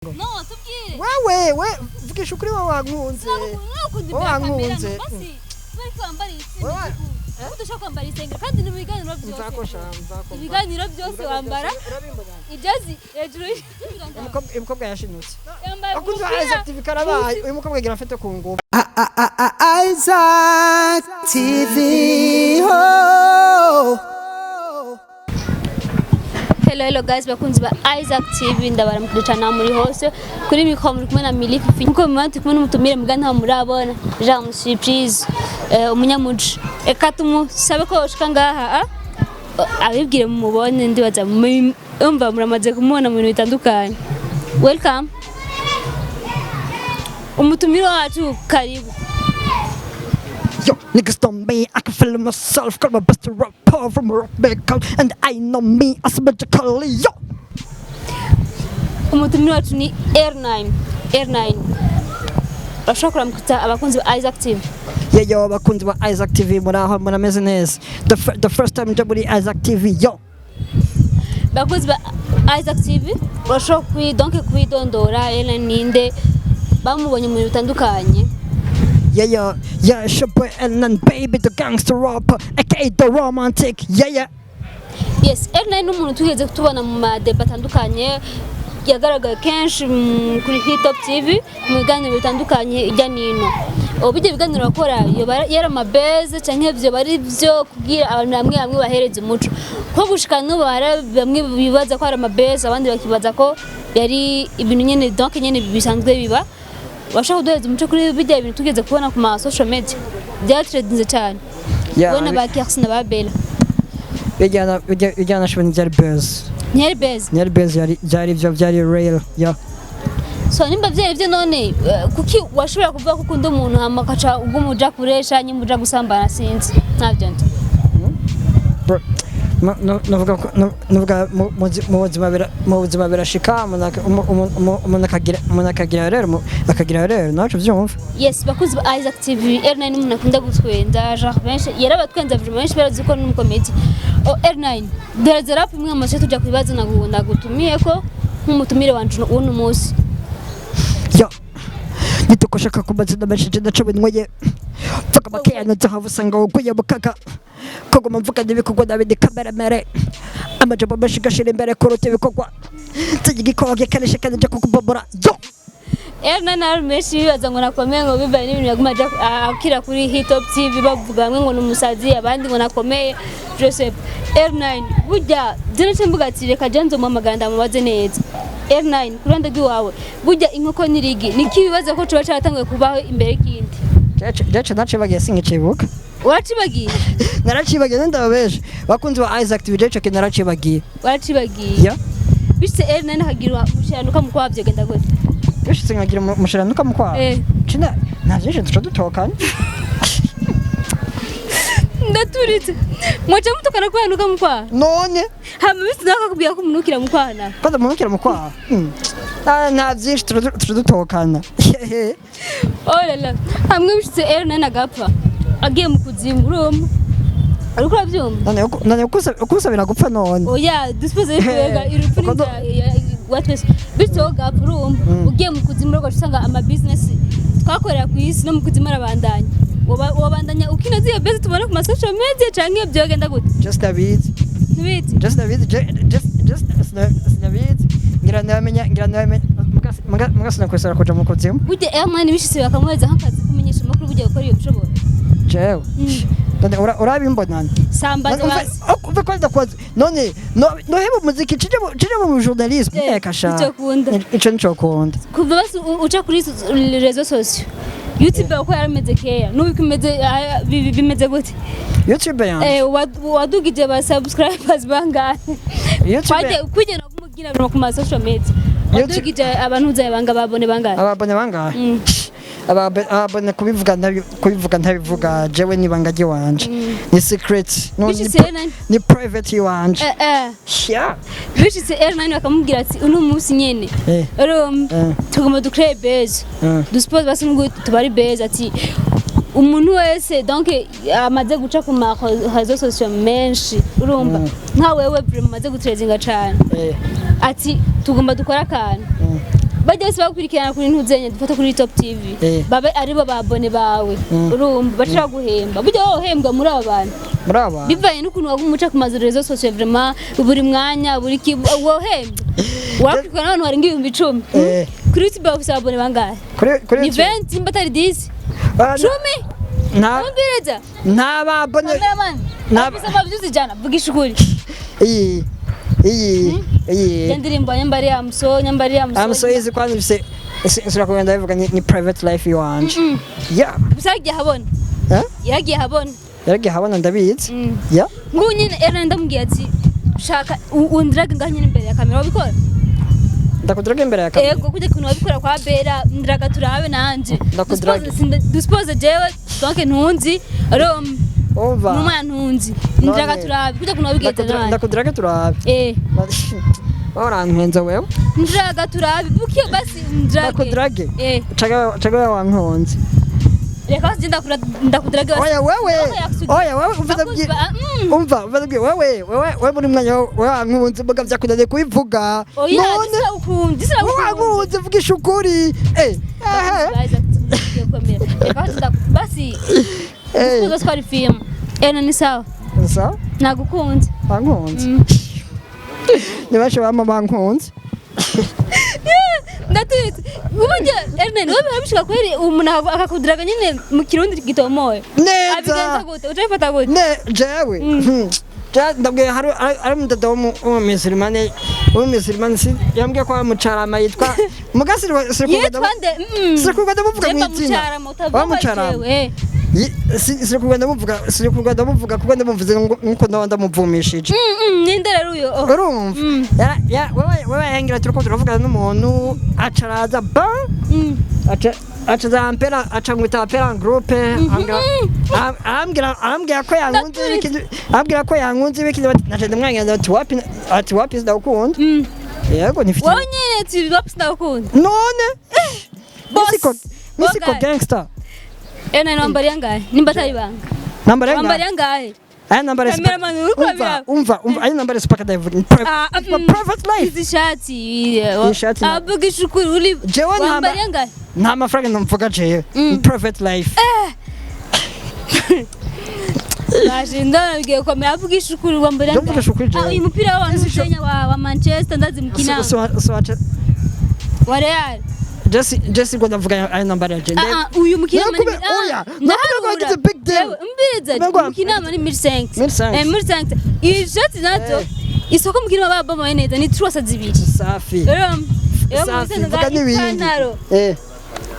No, tubwire. Wewe we vugisha ukuri, wowe wankunze. Nakunda Wowe imbere ya kamera. wankunze. Basi bariko wambara Wowe- isengeri, udashaka kwambara isengeri kandi ni mu biganiro byose. Nzakosha nzako. Ibiganiro byose wambara Urabimbona. ijezi hejuru y'ibiganza. Umukobwa yashinutse. Yambaye Abakunzi ba umupira. Isaac TV, karabaye, uyu mukobwa agira afite ku ngufu. Isaac TV. Oh. Hello, hello guys, bakunzi ba Isaac TV, ndabaramukije cyane aho muri hose. Kuri mikoro muri kumwe na Miliki Fifi. Nkuko mubibona, turi kumwe n'umutumire muga ntaho murabona, Jean Surprise, umunyamuji. Eka tumusabe ko yoshika ngaha, ah? Abibwire mumubone, ndibaza umva muramaze kumubona mu bintu bitandukanye. Welcome. Umutumire wacu, karibu. Yo, niggas know me, I can feel myself, got my best rapper from a rock big and I know me as a magically, yo. Umutumire wacu ni R9. R9. Bashobora kuramutsa abakunzi ba Isaac TV. Yeah, yo, abakunzi ba Isaac TV, muraho, murameze neza. The first time nja muri Isaac TV, yo. Bakunzi ba Isaac TV, bashobora donc kwidondora, R9 ninde, bamubonye mu bintu bitandukanye. Yeah, yo, yeah, it's your boy L9, baby, the gangster rapper, aka the romantic, yeah. Yes, R9 ni umuntu tugeze kutubona mu ma débats atandukanye, yagaragaye kenshi kuri Hitop TV mu biganiro bitandukanye ijya nino. Ubu ibyo biganiro bakora yoba yari ama buzz canke vyo bari byo kubwira abantu bamwe bamwe bahereza umuco, ko gushika n'ubu hari bamwe bibaza ko ari ama buzz, abandi bakibaza ko yari ibintu nyene, donc nyene bisanzwe biba. Bashaka kuduhereza umuco kuri bijya bintu tugeze kubona ku ma social media byatrendinze cyane, Yeah, ubona ba Kersi na ba Bella? Bijyana shobora byari buzz. Ntiyari buzz? Byari buzz, yari byari byo byari real, yeah. So nimba vyari vyo none, kuki washobora kuvuga ko ukunda umuntu hama ukaca uguma uja kuresha nyuma uja gusambana? Sinzi, ntavyo ndi. Bro, navuga mu buzima birashika umuntu akagira rero akagira rero naco vyumva. Yes, bakuzi ba Isaac TV, R9 umuntu akunda gutwenza, genre benshi yarabatwenza vraiment, benshi barazi ko ni umukomedi. O R9, duhereze rap imwe amashe tuja kubibazo nagutumiye ko nk'umutumire wanje uno munsi. Yo, nitukoshaka ku mazina menshi, je ndaca binyweye mvuga makeya nazahabu, usanga wuguye mukaga kuguma mvuga n'ibikorwa nabindi kameremere, amajambo menshi gashira imbere kuruta ibikorwa, nsiga igikoge kanishe kandi nja kukubomora, yo. R9 hari benshi bibaza ngo nakomeye, ngo bibaye n'ibintu yaguma aja akira kuri Hitop TV, bavuga bamwe ngo ni umusazi, abandi ngo nakomeye. Joseph R9, burya je nace mvuga ati reka je nzomuhamagara ndamubaze neza. R9, ku ruhande rw'iwawe, burya inkoko n'irigi niki bibaza ko coba caratanguye kubaho imbere y'ikindi? Jeje nacibagiye, sinkicibuka. Waracibagiye? Naracibagiye, ndababeshe bakunzi ba Isaac TV, jeje kintu naracibagiye. Waracibagiye? Ya. Bishitse R9 akagira umushiranuka mu kwavyo, genda gute? Bishitse nkagira umushiranuka mu kwaha? Eh. Cina nta vyinshi, duca dutokanye. Ndaturitse, mwaca mutukana kwanuka mu kwaha? None? Hama bishitse nawe akakubwira ko umunukira mu kwaha nawe? Kwanza munukira mu kwaha. Nta vyinshi, tuca dutokana. Oh là là, hamwe bishitse R9 agapfa agiye mu kuzimu, urumva, ariko urabyumva? None ukusabira gupfa none? Oya, dusipoze bega urupfu n'inzira wa twese. Bityo gapfa, urumva, ugiye mu kuzimu rero ugaca usanga ama business twakorera ku isi no mu kuzimu arabandanya. Wobandanya ukina ziriya buzz tubona ku ma social media canke byogenda gute? Just ndabizi. Ntibizi? Just ndabizi, just sinabizi, ngira ndamenya, ngira ndamenya, muga sinakwesera kuja mu kuzimu. Burya R9 bishitse bakamuhereza nk'akazi kumenyesha amakuru, burya gukora iyo bishobora? Jewe none urabimbonana? Sambaza basi. Umve ko ndakwaza none noheba umuziki cije mu journalisme? Eh, Eka sha. nicokunda. Ico nicokunda. Kuva basi uca kuri réseaux sociaux, YouTube uko yarameze kera n'ubu uko imeze, bimeze gute? YouTube yanje? Eh, wadugije ba subscribers bangahe? YouTube? Waje kugenda kumugira ku ma social media, wadugije abantu uzaye banga babone bangahe? Ababone bangahe? Mm. Ababone kubivuga ntabivuga, jewe nibanga ry'iwanje, ni secret. No, Bishitse R9 ni private iwanje. Eh eh. Yeah. Bishitse R9 bakamubwira ati uno munsi nyene urumva tugomba dukreye buzz, dusuppose basi nubwo tubari buzz, ati umuntu wese donc amaze guca ku ma réseaux sociaux menshi, urumva, nka wewe vraiment umaze gutrezinga cane, ati tugomba dukora akantu. Bajya bose bagukurikirana kuri Ntuzenye, dufata kuri Top TV, babe aribo ba abonnés bawe, urumva baca baguhemba. Burya wowe uhembwa muri aba bantu? Muri aba? Bivanye n'ukuntu waguma uca ku mazu réseaux sociaux, vraiment buri mwanya, buri ki, wohembwa, wakurikirana n'abantu barenga 10,000. Kuri YouTube bafise abonnés bangahe? Kuri Ni YouTube? 20, nimba atari 10. Ah, 10. Nta Umviriza. Nta ba abonnés. Cameraman afise ama views 100, vugisha ukuri. Iyi Ya ndirimbo nyambari ya muso, nyambari ya muso. I'm so easy kwanza bise nsura kugenda bivuga ni private life iwanje, yeah. Gusa yagiye ahabona. Eh? Yaragiye ahabona. Yaragiye habona, ndabizi, yeah. Ngubu nyine era ndamubwiye ati shaka undrage ngaho nyine imbere ya kamera, wabikora? Ndakuduraga imbere ya kamera? Ego, kujya kuntu wabikora kwa Bera, ndraga turabe nanje. Ndakudrage. Duspose jewe, donc ntunzi ro Umva. Numwana ntunzi, ndraga None. turabe kujya kuntu wabigenza nanje. Ndakuduraga turabe? Eh. Urantwenza wewe. Ndraga turabe bukiyo basi, ndrage. Ndakudrage? Eh. Caga caga, wankunze. Reka basi ndakudrage basi. Oya wewe. Oya, yakusugi. Oya wewe, umva. Bakunzi Umva, umva ndabwiye wewe, wewe muri mwanya wewe wankunze mbuga vyakunaniye kubivuga. Oya. None Disiragukunze, wewe disiragukunze. wankunze, vugisha ukuri, eh eh. Basi. Eh. Duspose twari film ena, ni sawa. Sawa. Nagukunze. Wankunze. Ni benshi bama bankunze. Ndaturitse uburyo Ernest wowe birabishika kweri umuntu akakudiraga nyine mu Kirundi gitomoye? Neza. Abigenza gute? Uca bifata gute? Ne jewe. Ja ndabwiye hari umudada w'umumizirimani si yambwiye ko mucarama yitwa mugasiri. Yitwa nde? Siri kugenda muvuga Jemba mu izina. Mucarama utavuga. Wa Mucarama. Jewe. Siri kugenda muvuga, siri kugenda muvuga kuko ndamuvuze nkuko ndaba ndamuvumishije. Ninde rero uyo? Oh. Urumva, wewe yangira turiko turavugana n'umuntu aca araza ba aca zampera, aca ngwita pera groupe, arambwira ko yankunze. Ndaturitse. Arambwira ko yankunze ibiki, naje ndamwangira ati wapi, ati wapi, sindagukunda. Yego, nifite. Wowe nyene ati wapi, sindagukunda. None Boss. Misiko misiko. Boss. Gangster. Ena nambari yangahe nimba atari banga? Nambari? Wambari yangahe? Aya nambari. Cameraman, uriko Umva. urabiraba. Umva, aya nambari sipaka ndayivuga. Ah, Private life. Izi shati. Iyi shati Avugisha ukuri uri Jewe wambari yangahe? Nta mafaranga ndamvuga jewe. Private life. Baje ndabona bigiye gukomera, avugisha ukuri, wambari yangahe? Ndavugisha ukuri jewe. Ah, uyu mupira w'abantu Kenya wa Manchester ndazi mukina. So Wa Real. Jesse Jesse ngo ndavuga aya nambari ya jewe. Ah, ah, uyu mukina. Nakube- oya, nakube ko wagize big deal. Mbiriza. Mbega- Mukina ni 1500. 1500. Eh, 1500. Iyi shati nazo isoko mukina baba bamaye neza ni 300 zibiri. Safi. Rero Safi, muri vuga n'ibindi. ipantaro Eh.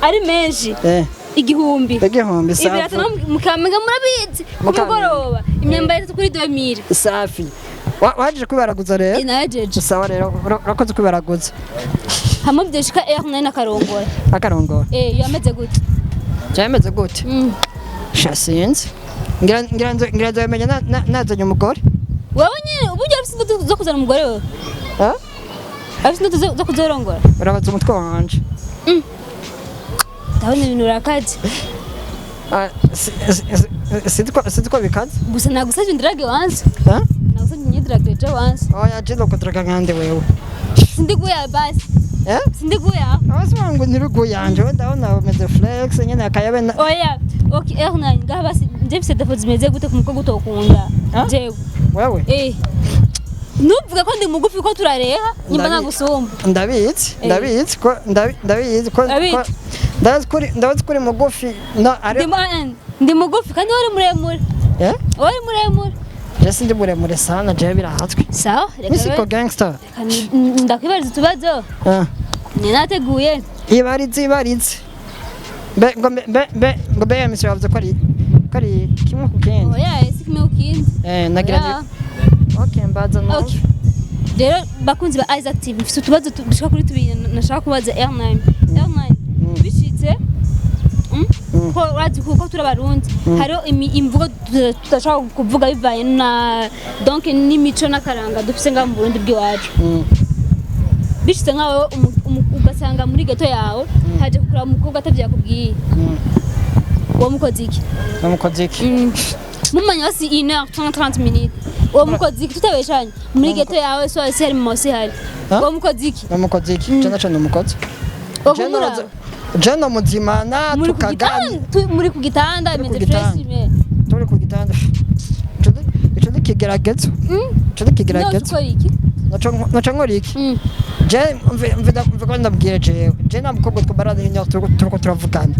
ari menshi Eh. 1000. 1000, safi. Ibirato no mukamenya murabizi ku Mukamenya. mugoroba imyambaro itatu kuri 2000. Safi. Waje kwibaraguza rero? Inajeje. Sawa rero, urakoze kwibaraguza. Hamwe byoshika R9 akarongora. Akarongora? Eh, yameze gute? Cyameze gute? Sha sinzi, ngira nzobimenya nazanye umugore. Wewe nyine uburyo afite indoto zo kuzana umugore wewe? Eh? Afite indoto zo kuzorongora? Urabaza umutwe wanje. Ndabona ibintu urakaze. Ah, sinzi ko bikaze. Gusa nagusabye undrage wanze. Eh? Nagusabye unyidrage je wanze. Oya, je nokudaraga nkande wewe? Sindiguya basi. Eh? Sindiguya. Abasi ngo ntiruguyanje we, ndabona umeze flex nyene akayabe Oya, okay, R9 ngaha basi nje mfise défauts zimeze gute ku mukobwa utokunda? Ah? Jewe. Wewe? Eh, nuvuga ko ndi mugufi ko turareha nyimba nagusumba. Ndabizi. Eh. Ndabizi ko ndabizi ko Ndabizi. Ndabizi ko uri mugufi no ari Ndi mugufi kandi wari muremure. Eh. Wari muremure. Je sindi muremure sana, jewe birahatswe. Sawa, reka Misiko rero- gangster. Reka ndakwibariza utubazo. Ah. Ni nateguye. Ibarize, ibarize, mbe ngo mbe ngo mbe ya misi bavuze ko ari kimwe ku kindi. Oya, si kimwe ku kindi. Eh, nagira Oya. ndi okay, mbaza no. Okay. Rero bakunzi ba Isaac TV, mfite utubazo dushika kuri tubiri nashaka kubaza R9. R9, bishitse ko urazi kuko turi Abarundi hariho imvugo tudashobora kuvuga bivanye na donc n'imico n'akaranga dufise ngaha mu Burundi bw'iwacu. Bishitse nkawe ugasanga muri ghetto yawe haje kukuraba umukobwa atavyo yakubwiye, uwo mukozi iki? Namukoze iki? Mumanya basi 1 heure 30 minutes, uwo mukozi iki? Tutabeshanye, muri ghetto yawe so si hari mu hari Ah? uwo mukozi iki? Namukoze iki? Je naco numukoze. Wagumura Jeno muzimana muri ku tukaganira. gitanda, muri ku gitanda Turi ku imeze fresh gitanda. me. Turi ku gitanda. Ico ni kigeragezo. Ico ni No kigeragezo. ukora iki? Naco nkora iki? Mm. Je mve ko ndabwire jewe. Je nta mukobwa twamarana imyaka turiko turavugana.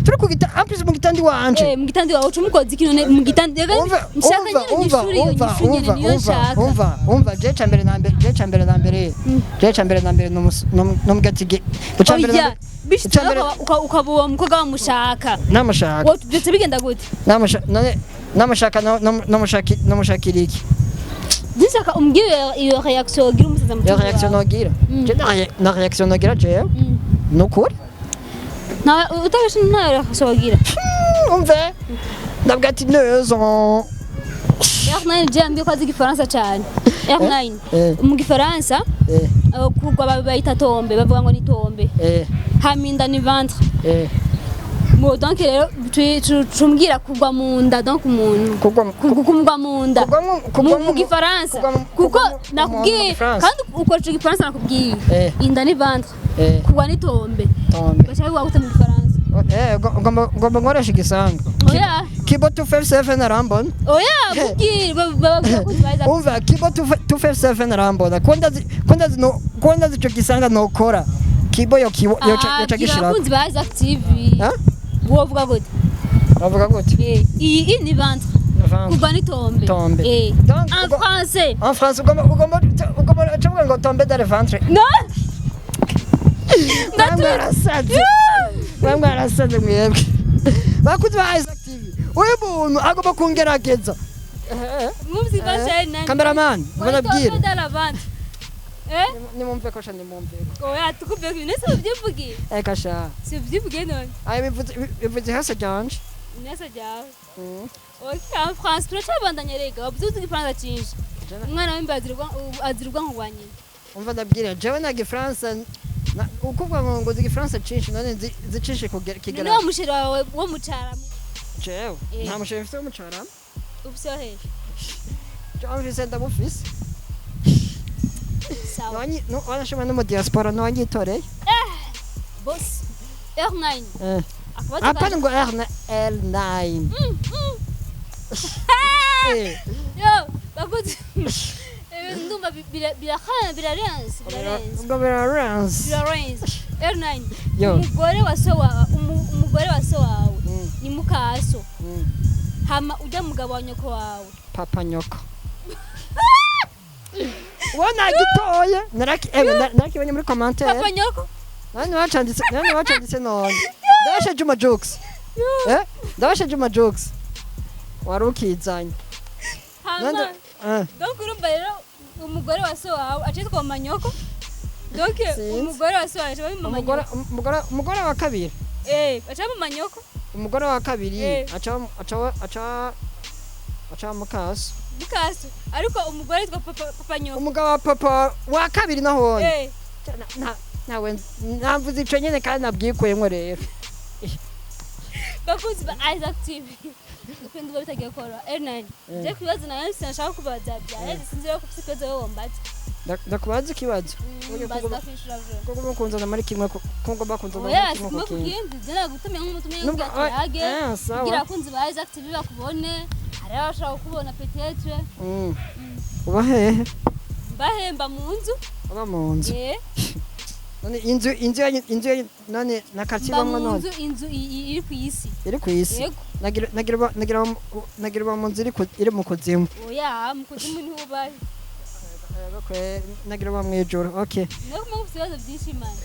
Turi ku gitanda, en plus mu gitanda iwanje. Mu gitanda iwawe uca umukoza iki none mu gitanda? Umva, Nshaka umva, nyine umva, nyishuri iyo umva, nyishu nyine umva, niyo umva, nshaka. umva, umva, je cambere na mbere, je cambere na mbere, je cambere na mbere n'umugatigi. Icambere na Oya, mbere. bishitse Icambere ukaba uwo mukobwa wamushaka. Namushaka. Wowe byose bigenda gute? Namushaka none namushaka namushakira iki? Ndashaka umbwire iyo reaction ugira umusaza Iyo muto. reaction nogira. Je na reaction nogira jewe. Nukuri. Na utabasha nta reaction ugira. Umve. Ndavuga ati neza. R9 je ambwiye ko azi igifaransa cyane. R9 Eh. mu gifaransa kugwa bayita tombe, bavuga ngo ni tombe. Haminda ni ventre. Mo donc rero tumbwira kugwa mu nda, donc umuntu Kugwa kugwa mu nda Kugwa kugwa mu gifaransa kugwa kuko kugwa mu nakubwiye gifaransa. kandi ukoresha igifaransa nakubwiye inda ni ventre, kugwa ni tombe. Tombe. Bashaka kuvuga gute mu gifaransa? Ngomba nkoresha igisanga. Oya. Kibo 257 arambona. Oya, kubwira bababwira ko tubaza. Umva, Kibo 257 arambona. Ko ndazi no ko ndazi ico gisanga nokora. Kibo yo kibo yo Ah, yo bwira gishira. abakunzi ba Isaac TV. Ha? Wovuga gute? Bavuga gute? Iyi ni ventre. Ventre. Kugwa ni tombe. Tombe. Donc, En français. En France ugomba ucavuga ngo tombe dans le ventre. No. Mwe mwarasaze. Mwe mwarasaze mwebwe. Bakuzi ba Isaac TV. Uyu muntu agomba kungerageza. Mumsi bashe nani? Cameraman, murabwire. Tombe dans la ventre. Eh? Nimumve ko sha nimumve ko. Oya, tukubye ko nese ubyivugiye. Eka sha. Si ubyivugiye none. Ayo bivuze hose ryanje. Nese ryawe. Okay, en France turacabandanya rega. Wavuze uzi igifaransa cyinshi. Umwana w'imba azira ubwonko bwa nyina. Umva ndabwira jewe na gifaransa ukuvuga ngo nzi igifaransa cinshi none nzi cinshi None kugera wa musheri wawe wo mucara jewe nta musheri mfise w'umucara. Ufise hehe? Jewe mfise ndamufise. Sawa. Wanashima no mu diaspora ntiwanyitoreye. Boss. R9. Akabazo Apana ngo R9. Yo, bakuzi. Ndumva birarenze, birarenze. Ngo birarenze. Birarenze. R9. Yo. Umugore wa so wawe, umugore wa so wawe ni mukaso. Hama ujya mugabo wa nyoko wawe. Papa nyoko ubona gitoye narakibonye muri commentaire. Papa nyoko. Nani wacanditse none ndabashe Juma Jokes, ndabashe Juma Jokes wari ukizanye. Hama donc urumva rero umugore wa so wawe acitwa mama nyoko. Donc Sinzi. umugore wa so wawe aca mama Umugore nyoko. umugore wa kabiri. Aca mama nyoko. Umugore wa kabiri aca mukaso. Mukaso. Ariko umugore yitwa papa nyoko. Umugabo wa papa wa kabiri nahone nawe namvuze ico nyene kandi nabwikuyemwo rero. Bakunzi ba Isaac TV. Ndumva bitagiye koroha. R9. Je kwibaza nawe sinashaka kubaza bya. Sinzi rero ko ufite ikibazo wowe wambaza. Ndakubaza ikibazo. Mbaza ndakwishura vuba. Ko ngomba kunzana muri kimwe ko ngomba kunzana Oya, muri kimwe simwe ku kindi. kukindi. Je nagutumiye nk'umutumiye Nubwo- kugira tuyage. Sawa. Kugira abakunzi ba Isaac TV bakubone. Hari abashaka kukubona peut-être. Uba hehe? Bahemba mu nzu. Uba mu nzu? None inzu yanyu none na quartier Mba ibamwo mu none? nzu, inzu iri ku isi. Iri ku isi? Yego. Nagira uba mu nzu iri mu kuzimu. Oya, mu kuzimu niho ubaye. Nagira uba mw'ijuru, okay. Niyo mpamvu ufite ibibazo byinshi man.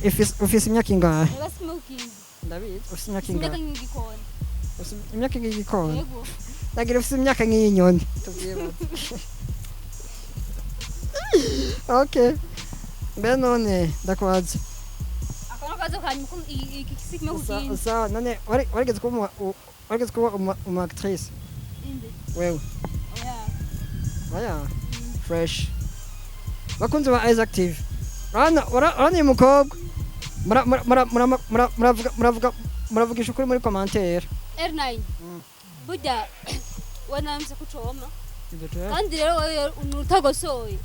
Ufise imyaka ingahe? Reba simwe kukindi. Ndabizi ufise imyaka Imyaka ingahe. nk'igikona. Ufise imyaka nk'igikona? Yego. Nagira ufise imyaka nk'iyinyoni tuvyibaze. Okay, mbe none ndakubaza. Akana kazo kanyuma ko iki si kimwe kukindi. Sawa, none warigeze kuba umu actrice? Inde? Wewe. Oya. Oya. Fresh. Bakunzi ba Isaac TV, urabona uyu mukobwa muravugisha ukuri muri commentaire. R9. Burya wanamse kucoma. Kandi rero wewe utagosoye.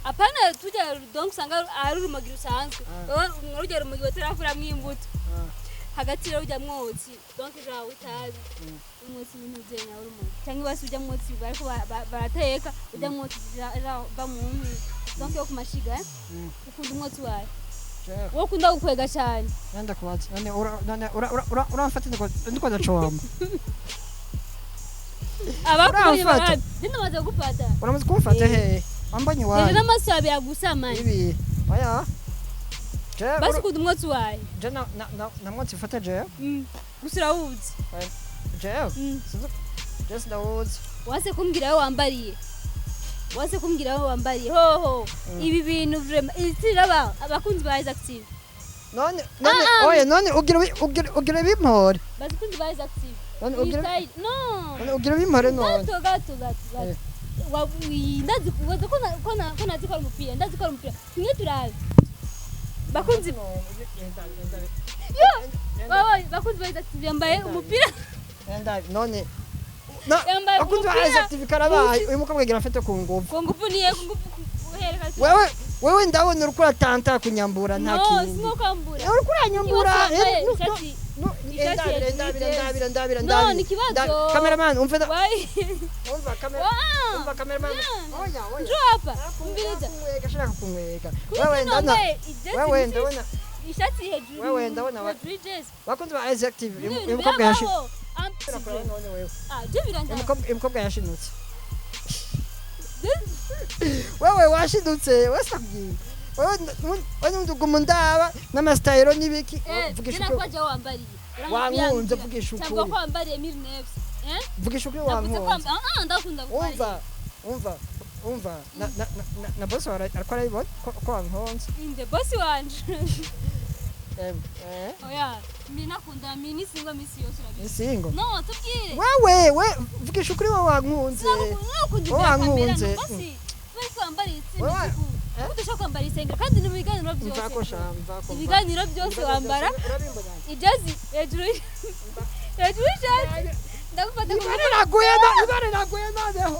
Apana tujya, donc usanga ari urumogi rusanzwe. Wowe rujya rumogi batarakuramwo imbuto hagati, rero ujya mwotsi, donc jawe itabi, umwotsi w'intuzenya w'urumogi, cyangwa basi ujya mwotsi bariko barateka, ujya mwotsi va mu nkwi, donc yo ku mashiga, eh? Ukunda umwotsi wawe? Jewe. Wowe ukunda gukwega cyane. Nenda kubaza none none uramfata ndiko ndacomba? Abakubonye Uramfata? barabi ndamaze gufata. Uramaze kumfata? Eh. Hehe wambonye? Rero Iwanyu n'amaso yawe yagusamanye. Ibi oya, jewe. Basi ukunda umwotsi wawe? Je na mwotsi mfata jewe. Gusa urawuzi? Jewe sinzi, jewe sindawuzi. Wase kumbwira aho wambariye, wase kumbwira aho wambariye hoho. Ibi bintu vraiment itiraba abakunzi ba Isaac TV. None Ah, ah. oya, none ugira ugira bimpore. Bakunzi ba Isaac TV. None Iyi ugira style no. None ugira bimpore none. Gato gato gato gato. Eh. Ndazi kubaza ko nazi ko ari umupira, ndazi ko ari umupira tumwe turabe bakunzi yo baba bakunzi ba Isaac TV yambaye umupira. Enda none no Yambaye bakunzi ba umupira. Isaac TV, karabaye, uyu mukobwa agira afate ku ngufu. Ku ngufu niye ku ngufu uhereka. Wewe ndabona uriko uratanta kunyambura nta No. kindi. Sinko kwambura. Uriko uranyambura. Ikibazo wambaye ishati Ndabira hejuru ndabira y'ijezi. ndabira ndabira No, ndabira. ni ikibazo. Cameraman, umve Why? Umva camera. Wa! Umva cameraman. Yeah. Oya oya. Njoo hapa. Umviriza. Kunywega, shaka kunywega. Kuki Wewe ndabona wambaye ijezi wewe nziza, ndabona ishati hejuru Wewe ndabona hejuru y'ijezi. Bakunzi ba Isaac TV, Ni uyu ibintu mukobwa yashi birabaho. None wewe Ah, je birandaba. uyu mukobwa yashinutse. Wewe washidutse wasabwiye wewe wewe uguma ndaba n'amasitayiro n'ibiki. Eh, Vugisha jina ukuri. kwa jawo wambariye. Wankunze, vugisha Cyangwa ukuri. ko wambariye mille neuf. Eh? Vugisha ukuri. Navuze ko Wankunze? ah, ndakunda gukora. Umva umva umva, na boss wawe ariko arabibona ko wankunze. Inde boss wanje? Em, eh. Oya, mimi nakunda mimi singwa misi yose urabizi. Insingo. No, tubwire. Wewe we vugisha ukuri, wowe wankunze? Nakunda Wowe ibya kamera. wankunze? Basi. Bari kwambara Wowe itsinda. Udashaka kwambara isengeri kandi ni mu biganiro byose. Mvako sha mvako. Ibiganiro byose wambara Urabimbona. ijezi hejuru y'ishati, ndagufata ku Ibara riraguye no ibara riraguye noneho,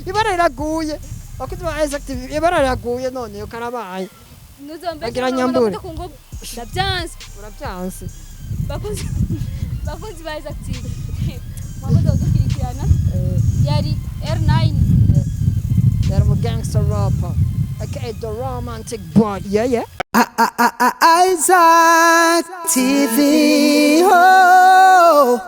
ibara riraguye, bakunzi ba Isaac TV, ibara riraguye none karabaye. Ntuzombe. Bagira nyambure. Ku ngufu ndabyanze. Urabyanse. Bakunzi ba Isaac TV, mwakoze kudukurikirana. Yari R9. Yari mu gangster rapper aka the romantic boy, yeah. Isaac TV. Oh.